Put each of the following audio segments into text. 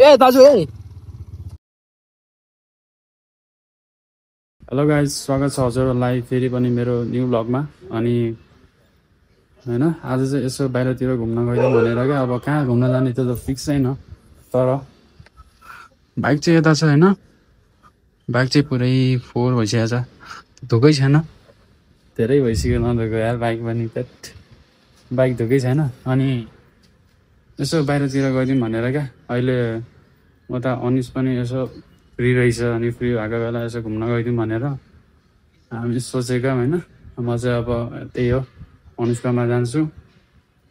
ए दाजु ए hello guys, स्वागत छ हजुरहरूलाई फेरि पनि मेरो न्यू ब्लगमा। अनि होइन, आज चाहिँ यसो बाहिरतिर घुम्न गइदिउँ भनेर क्या। अब कहाँ घुम्न जाने त्यो त फिक्स छैन, तर बाइक चाहिँ यता छ होइन। बाइक चाहिँ पुरै फोहोर भइसकेको छ, धोकै छैन। धेरै भइसक्यो नधोएको यार बाइक पनि। बाइक धोकै छैन। अनि यसो बाहिरतिर गइदिउँ भनेर क्या। अहिले उता अनिस पनि यसो फ्री रहेछ, अनि फ्री भएको बेला यसो घुम्न गइदिउँ भनेर हामी सोचेका होइन। म चाहिँ अब त्यही हो, अनुष्कामा जान्छु।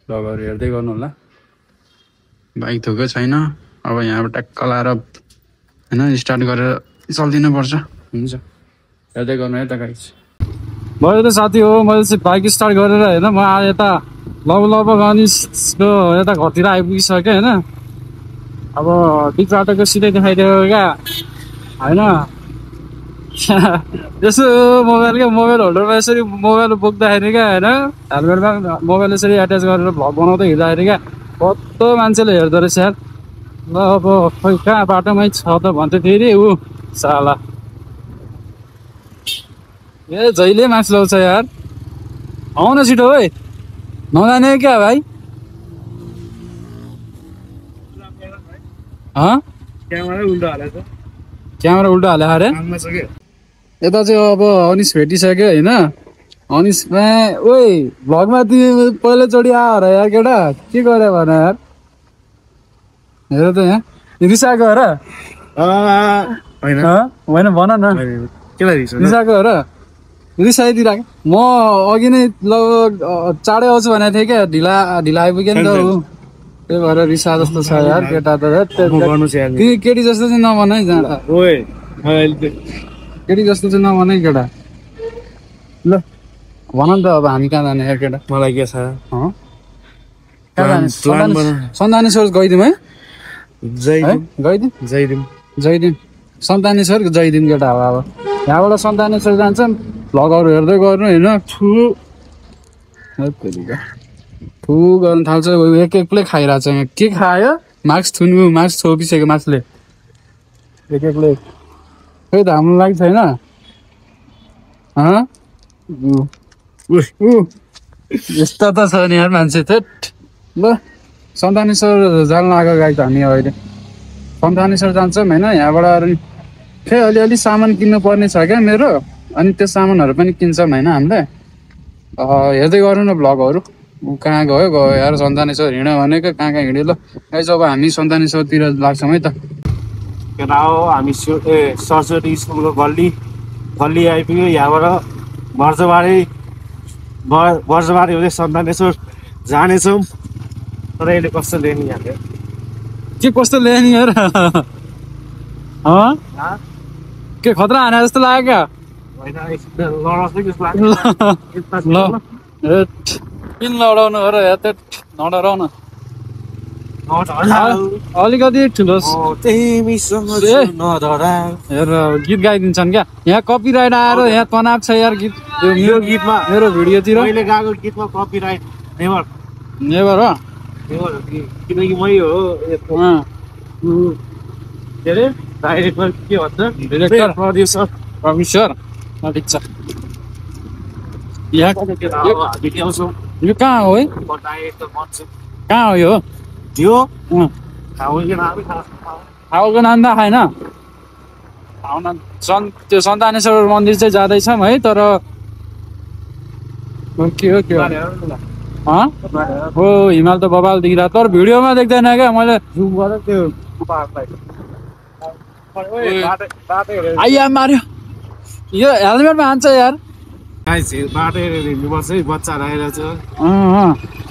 भ्लगहरू हेर्दै गर्नु होला। बाइक धोएको छैन, अब यहाँबाट ट्याक्क लाएर होइन स्टार्ट गरेर चल्दिनु पर्छ। हुन्छ, हेर्दै गर्नु है त गाइस। मैले त साथी हो, मैले चाहिँ बाइक स्टार्ट गरेर होइन म यता लगभग अनिसको यता घरतिर आइपुगिसकेँ होइन। अब बिच बाटोको सिधै देखाइदियो क्या होइन। यसो मोबाइल होल्डरमा यसरी मोबाइल बोक्दाखेरि क्या होइन, हेलमेटमा मोबाइल यसरी एट्याच गरेर भ्लग बनाउँदै हिँड्दाखेरि क्या कस्तो मान्छेले हेर्दो रहेछ यार। ल अब खोइ कहाँ बाटोमै छ त भन्थ्यो फेरि ऊ साला। ए जहिले माक्स लाउँछ यार। आउन छिटो है, नजाने क्या भाइ? क्यामेरा उल्टो हाले अरे। यता चाहिँ अब अनिस भेटिसक्यो होइन। अनिसमा ओइ भ्लगमा तिमी पहिलोचोटि आएर यार केटा के गरे भन यार। हेर त यहाँ रिसाएको हो र? होइन भन न, रिसाएको हो र? रिसाइदिरहेको म अघि नै लगभग चाँडै आउँछु भनेको थिएँ क्या। ढिला आइपुग्यो नि त ऊ, त्यही भएर रिसा जस्तो छ यार केटा त। केटी जस्तो चाहिँ नभन है जाँडा, केटी जस्तो चाहिँ नभन है केटा। ल भन नि त अब हामी कहाँ जाने यार केटा? मलाई के छ कहाँ जाने? सन्तानेश्वर गइदिउँ है? जइदिउँ सन्तानेश्वर जइदिउँ केटा। अब यहाँबाट सन्तानेश्वर जान्छौँ, भ्लगहरू हेर्दै गर्नु होइन। थु गर्नु थाल्छ, एक एक्लै खाइरहेको छ। के खायो? मार्क्स थुन्नु, मार्क्स छोपिसक्यो मार्क्सले एक एक्लै। खोइ त हाम्रो लागि छैन। यस्तो त छ नि यार मान्छे थेट। ल सन्तानेश्वर जान लाग्यो गाई त हामी अहिले। सन्तानेश्वर जान्छौँ होइन। यहाँबाट खै अलिअलि सामान किन्नु पर्ने छ क्या मेरो। अनि त्यो सामानहरू पनि किन्छौँ होइन हामीले। हेर्दै गर्नु न भ्लगहरू। कहाँ गयो यार सन्तानेश्वर हिँड्यो भनेको, कहाँ हिँड्यो। ल गाइस अब हामी सन्तानेश्वरतिर लाग्छौँ है त। केटा हो हामी सरस्वती स्कुलको गल्ली आइपुग्यो। यहाँबाट वर्षबारी हुँदै सन्तानेश्वर जानेछौँ। तर यसले कस्तो ल्याउने यहाँले के कस्तो ल्याउने यार? के खतरा हाने जस्तो लाग्यो क्या? किन लडाउनु हो र यार? नडराउ न, अलिकति ठुलो हेर गीत गाइदिन्छन् क्या। यहाँ कपिराइट आएर यहाँ तनाव छ यार। गीत यो गीतमा मेरो भिडियोतिर मैले गाएको गीतमा कपिराइट नेभर हो। किनकि मै हो के अरे डाइरेक्टर के भन्छ, डिरेक्टर प्रड्युसर परमेश्वर। ठिक छ। यो कहाँ हो है? कहाँ हो यो? ठाउँको नाम त खाएन। त्यो सन्तानेश्वर मन्दिर चाहिँ जाँदैछौँ है। तर के हो हिमाल त बबाल देखिरहेको, तर भिडियोमा देख्दैन क्या। मैले आइया मार्यो, यो हेलमेटमा हान्छ यार। बच्चाहरू आइरहेछ।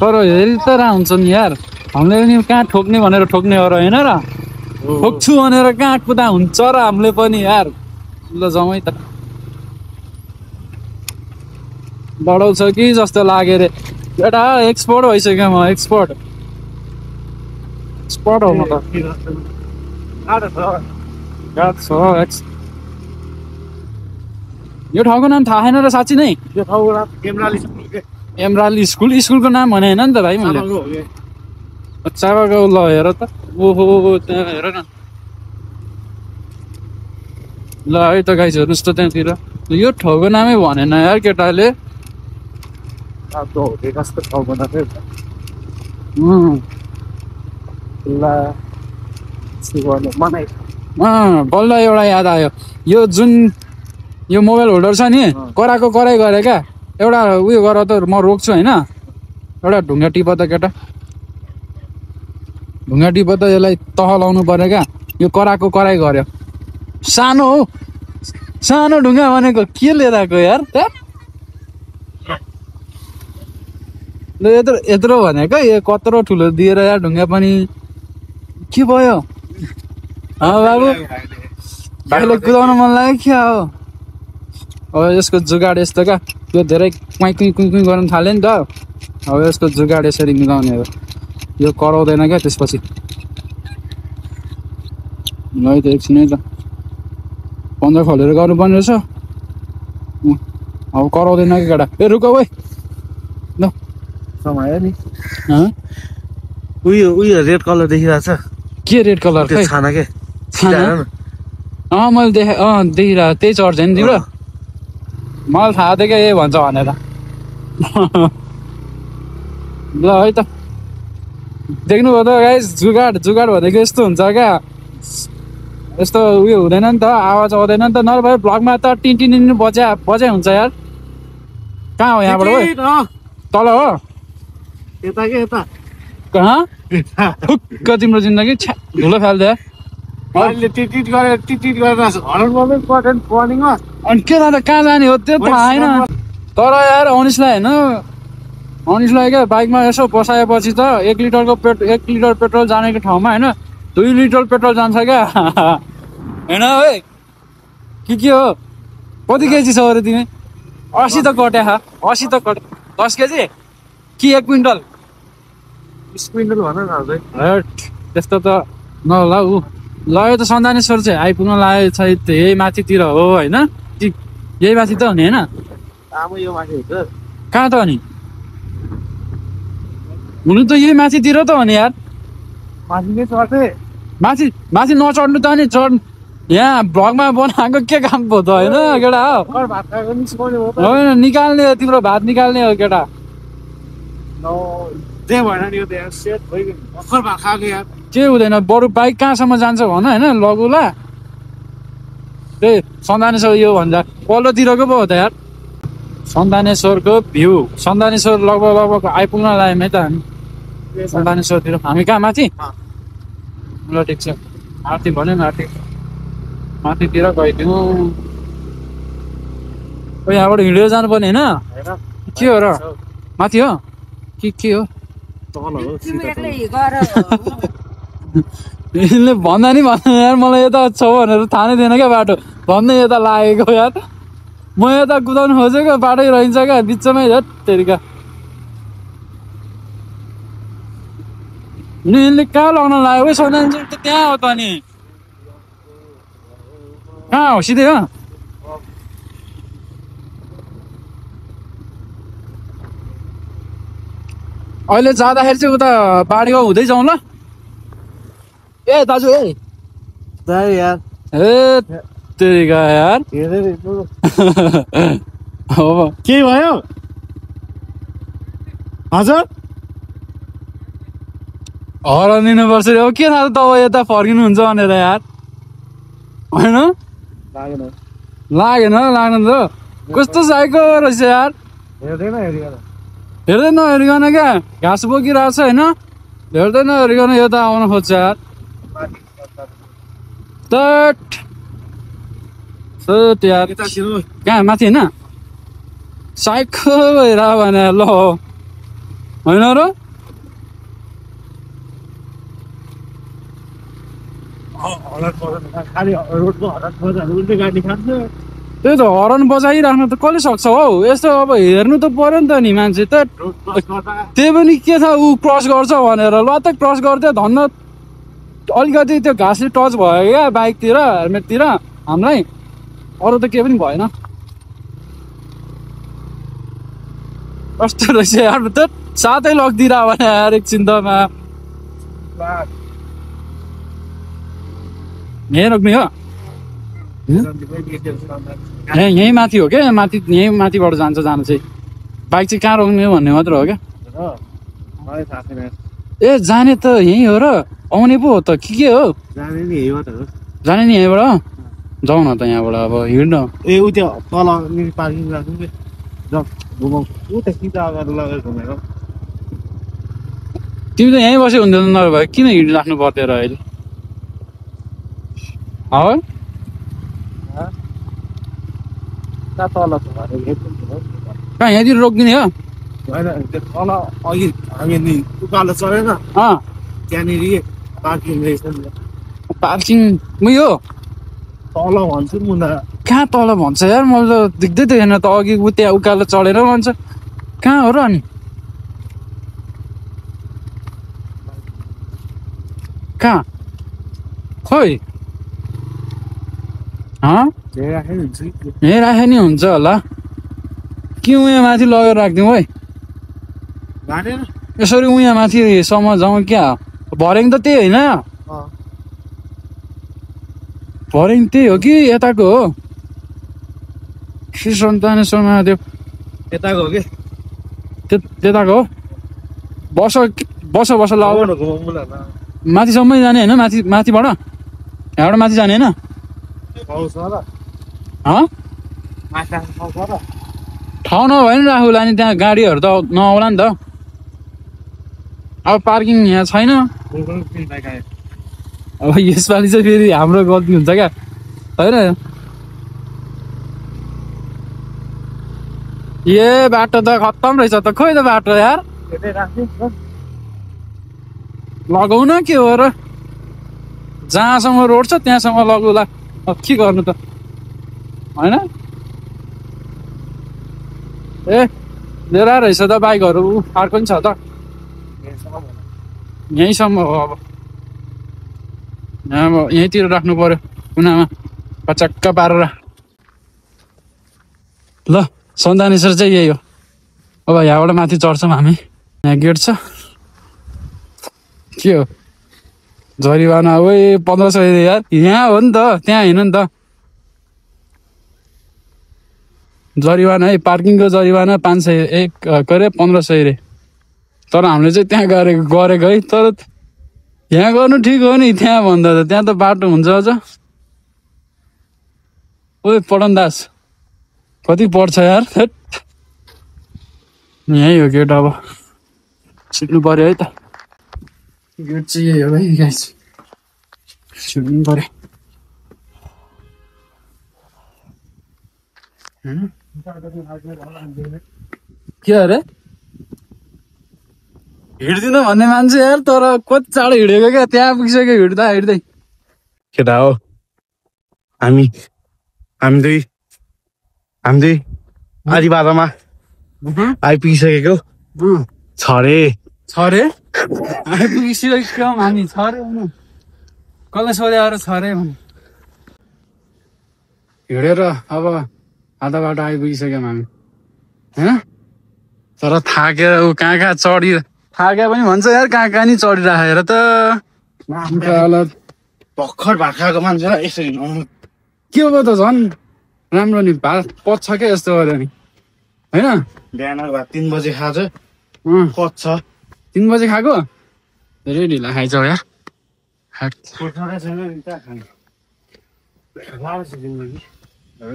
तर हेरि त हुन्छ नि यार। हामीले पनि कहाँ ठोक्ने भनेर ठोक्ने हो र होइन र? ठोक्छु भनेर कहाँ कुदा हुन्छ र हामीले पनि यार। ल जाउँ है त। बढाउँछ कि जस्तो लाग्यो रे केटा। एक्सपोर्ट भइसक्यो म, एक्सपोर्ट हो म त। यो ठाउँको नाम थाहा छैन र साँच्ची नै? यो ठाउँको नाम एमराली स्कुलको नाम भने होइन नि त भाइ मैले। चाबाको ल हेर त ओहो त्यहाँ हेर न ल है त गाइस हेर्नुहोस् त त्यहाँतिर यो ठाउँको नामै भनेन यार केटाले तो कस्तो ठाउँ भन्दा थियो ल मनाइ बल्ल एउटा याद आयो यो जुन यो मोबाइल होल्डर छ नि कराको कराई गरे क्या एउटा उयो गर त म रोक्छु होइन एउटा ढुङ्गा टिप त केटा ढुङ्गा टिप त यसलाई तह लाउनु पर्यो क्या यो कराको कराई गर्यो सानो हो सानो ढुङ्गा भनेको के लिएर आएको यार ल यत्रो यत्रो भनेको यो कत्रो ठुलो दिएर यार ढुङ्गा पनि के भयो बाबु भाइले कुदाउन मन लाग्यो क्या हो अब यसको जुगाड यस्तो क्या यो धेरै कुइँ कुइँ कुइँ कुइँ गर्न थाल्यो नि त अब यसको जुगाड यसरी मिलाउने हो यो कराउँदैन क्या त्यसपछि ल है त एकछिन है त पन्जा खोलेर गर्नुपर्ने रहेछ अब कराउँदैन कि केटा ए रुक है ल समायो नि हँ? उयो उयो रेड कलर देखिरहेको छ के रेड कलर त्यो छाना के मैले देखेँ देखिरहेको त्यही चर्छ नि तिम्रो मलाई थाहा थियो क्या यही भन्छ भनेर ल है त देख्नुभयो त गाइस जुगाड जुगाड भनेको यस्तो हुन्छ क्या यस्तो उयो हुँदैन नि त आवाज आउँदैन नि त नभए भ्लगमा त टिन बजाइ हुन्छ यार कहाँ हो यहाँबाट हो तल हो यता के यता कहाँ ठुक्क तिम्रो जिन्दगी छ्या धुलो फाल्दै अहिले टिटिट गरेर हराउनु पर्नेमा अनि के जाँदा कहाँ जाने हो त्यो थाहा छैन तर यार अनिसलाई होइन अनिसलाई क्या बाइकमा यसो बसाएपछि त 1 लिटरको 1 लिटर पेट्रोल जानेको ठाउँमा होइन 2 लिटर पेट्रोल जान्छ क्या होइन है के हो कति केजी छ अरे तिमी 80 त कट्या 80 त कट 10 केजी कि 1 क्विन्टल स्पिन्डल भन न अझै त्यस्तो त नहोला ऊ ल यो त सन्तानेश्वर चाहिँ आइपुग्न लागेको छ यही माथितिर हो होइन यही माथि त हो नि होइन आमा यो माथि हुन्छ कहाँ त हो नि हुनु त यही माथितिर त हो नि यार माथि नै चढ्थे माथि माथि नचढ्नु त नि चढ यहाँ भ्लगमा बनाएको के काम भयो त होइन केटा हो भात खाएको निस्काउने हो त होइन निकाल्ने हो तिम्रो भात निकाल्ने हो केटा त्यही भएन नि यो त यार सेट भइगयो भर्खर भात खाएको यार के हुँदैन बरु बाइक कहाँसम्म जान्छ भन होइन लगुला त्यही सन्तानेश्वर यो भन्दा पल्लोतिरको पो हो त यार सन्तानेश्वरको भ्यू सन्तानेश्वर लगभग आइपुग्न लाग्यौँ है त हामी सन्तानेश्वरतिर हामी कहाँ माथि ल ठिक छ माथि भन्यो माथितिर गइदिउँ यहाँबाट हिँडेर जानुपर्ने होइन के हो र माथि हो के हो यसले भन्दा नि भन्दैन यार मलाई यता छ भनेर थाहा नै थिएन क्या बाटो भन्दै यता लागेको यार म यता कुदाउनु खोजेको बाटै रहन्छ क्या बिचमै हेत्तेरिका यिनले कहाँ लग्न लाग्यो है सन्तानेश्वर त त्यहाँ हो त नि कहाँ हो सिधै हो अहिले जाँदाखेरि चाहिँ उता बारीमा हुँदै जाउँ ल ए दाजु ए यार ए तेरिका यार अब के भयो हजुर हरान दिनुपर्छ अब के थाहा तपाईँ यता फर्किनुहुन्छ भनेर यार होइन लागेन लाग्नु त कस्तो साइको रहेछ यार हेर्दै नहेरिकन क्या घाँस बोकिरहेको छ होइन हेर्दै नहेरिकन यता आउन खोज्छ यार यार कहाँ माथि होइन साइको भएर भने ल होइन र त्यही त हरन बजाइराख्नु त कसले सक्छ हौ यस्तो अब हेर्नु त पर्यो नि त नि मान्छे त त्यही पनि के छ ऊ क्रस गर्छ भनेर ल त क्रस गर्थ्यो धन्न अलिकति त्यो घाँसले टच भयो क्या बाइकतिर हेलमेटतिर हामीलाई अरू त केही पनि भएन कस्तो रहेछ यार त साथै लगिदिएर भने यार एकछिन त यहीँ रोक्ने हो यहीँ माथि हो क्या माथि यहीँ माथिबाट जान्छ जानु चाहिँ बाइक चाहिँ कहाँ रोक्ने हो भन्ने मात्र हो क्या ए जाने त यहीँ हो र आउने पो हो त के हो जाने नि यहीबाट हो जाने नि यहीँबाट जाउँ न त यहाँबाट अब हिँड्न ए उ त्यो तल पार्किङ राख्नु के घुमाउ उ त सिधा अगाडि लगेर घुमेको तिमी त यहीँ बस्यो हुन्थ्यो नभए किन हिँडिराख्नु पर्थ्यो र अहिले हो तल कहाँ यहाँतिर रोकिदिने हो होइन त्यो तल अघि हामी नि उकालो चढेन अँ त्यहाँनिर पार्किङ रहेछ नि पार्किङ उयो तल भन्छु नि मुना कहाँ तल भन्छ यार मैले त देख्दै थिएन त अघि उ त्यहाँ उकालो चढेर भन्छ कहाँ हो र अनि कहाँ खोइ यहीँ राखे नि हुन्छ होला कि उहाँ माथि लगेर राखिदिउँ है घाँटेन यसरी उहाँ माथिसम्म जाउँ क्या भर्याङ त त्यही होइन भर्याङ त्यही हो कि यताको हो श्री सन्तानेश्वर महादेव यताको हो कि त्यताको हो बस बस बस ल घुमाउनु माथिसम्मै जाने होइन माथिबाट यहाँबाट माथि जाने होइन पाउँछ र माछा पाउँछ र ठाउँ नभए नि राखुला नि त्यहाँ गाडीहरू त नआउला नि त अब पार्किङ यहाँ छैन अब यसपालि चाहिँ फेरि हाम्रो गल्ती हुन्छ क्या होइन ए बाटो त खत्तम रहेछ त खोइ त बाटो यार लगाउ न के हो र जहाँसम्म रोड छ त्यहाँसम्म लगाउला अब के गर्नु त होइन ए लिएर रहेछ त बाइकहरू अर्को पनि छ त यहीँसम्म हो अब यहाँ अब यहीँतिर राख्नु पर्यो कुनामा पचक्क पारेर ल सन्तानेश्वर चाहिँ यही हो अब यहाँबाट माथि चढ्छौँ हामी यहाँ गेट छ के हो जरिवाना अब 1500 यार यहाँ हो नि त त्यहाँ होइन नि त जरिवाना है पार्किङको जरिवाना 500 एक के अरे 1500 रे तर हामीले चाहिँ त्यहाँ गरेको है तर यहाँ गर्नु ठिक हो नि त्यहाँ भन्दा त त्यहाँ त बाटो हुन्छ अझ ओइ पढन दास कति पर्छ यार यही हो गेट अब छिट्नु पर्यो है त गेट चाहिँ यही हो है गाइस छिट्नु पर्यो के अरे हिँड्दिनँ भन्ने मान्छे यार तर कति चाँडो हिँडेको क्या त्यहाँ पुगिसक्यो हिँड्दा हिँड्दै केटा हो हामी दुई आधी बाटोमा आइपुगिसकेको छरे आइपुगिसक्यो हामी छरे कसलाई सोधेर छरे भने हिँडेर अब आधा बाटो आइपुगिसक्यौँ हामी होइन तर थाकेर ऊ कहाँ चढी थाके पनि भन्छ यार कहाँ नि चढिराखेर त भर्खर भाकाको मान्छेलाई यसरी के हो त झन् राम्रो नि भात पच्छ क्या यस्तो गर्यो नि होइन बिहान 3 बजे खान्छ पच्छ 3 बजे खाएको धेरै ढिला खाइछौ यार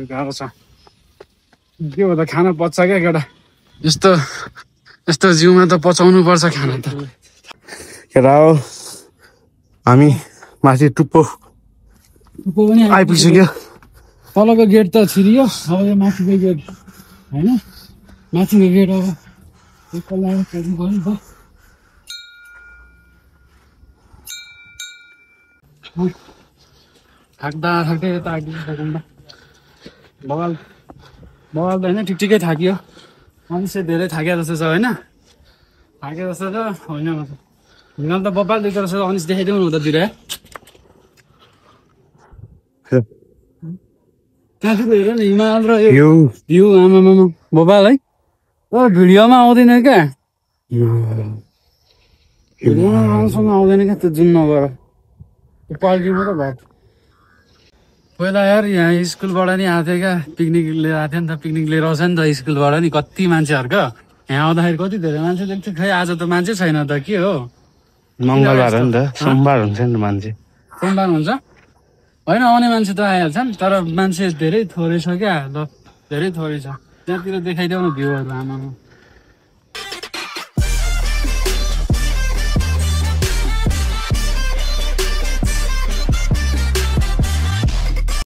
गाह्रो छ के हो त खाना पच्छ क्या केटा यस्तो जिउमा त पचाउनु पर्छ खाना त केटा हो हामी माथि टुप्पो पनि आइपुगिसक्यो तलको गेट त छिरियो अब यो माथिको गेट होइन माथिको गेट अब एकलाई खोज्नु पर्यो नि त थाक्दै यता बगाल त होइन ठिकै थाकियो मान्छे धेरै थाके जस्तो छ होइन थाके जस्तो त होइन हिँड्न त बब्बाल देख्दो रहेछ अनिस देखाइदेऊ न उतातिर कहाँ चाहिँ हेर न हिमाल र यो भ्यू आमामा बब्बाल है तर भिडियोमा आउँदैन क्या भिडियोमा राम्रोसँग आउँदैन क्या त्यो जुन नगर त्यो क्वालिटी मात्रै भयो पहिला यार यहाँ स्कुलबाट नि आएको थियो क्या पिकनिक लिएर आएको थियो नि त पिकनिक लिएर आउँछ नि त स्कुलबाट नि कति मान्छेहरूको यहाँ आउँदाखेरि कति धेरै मान्छे देख्थ्यो खै आज त मान्छे छैन त के हो मङ्गलबार हो नि त सोमबार हुन्छ नि त मान्छे सोमबार हुन्छ होइन आउने मान्छे त आइहाल्छन् तर मान्छे धेरै थोरै छ क्या ल धेरै थोरै छ त्यहाँतिर देखाइदेऊ न भ्यूहरू आमामा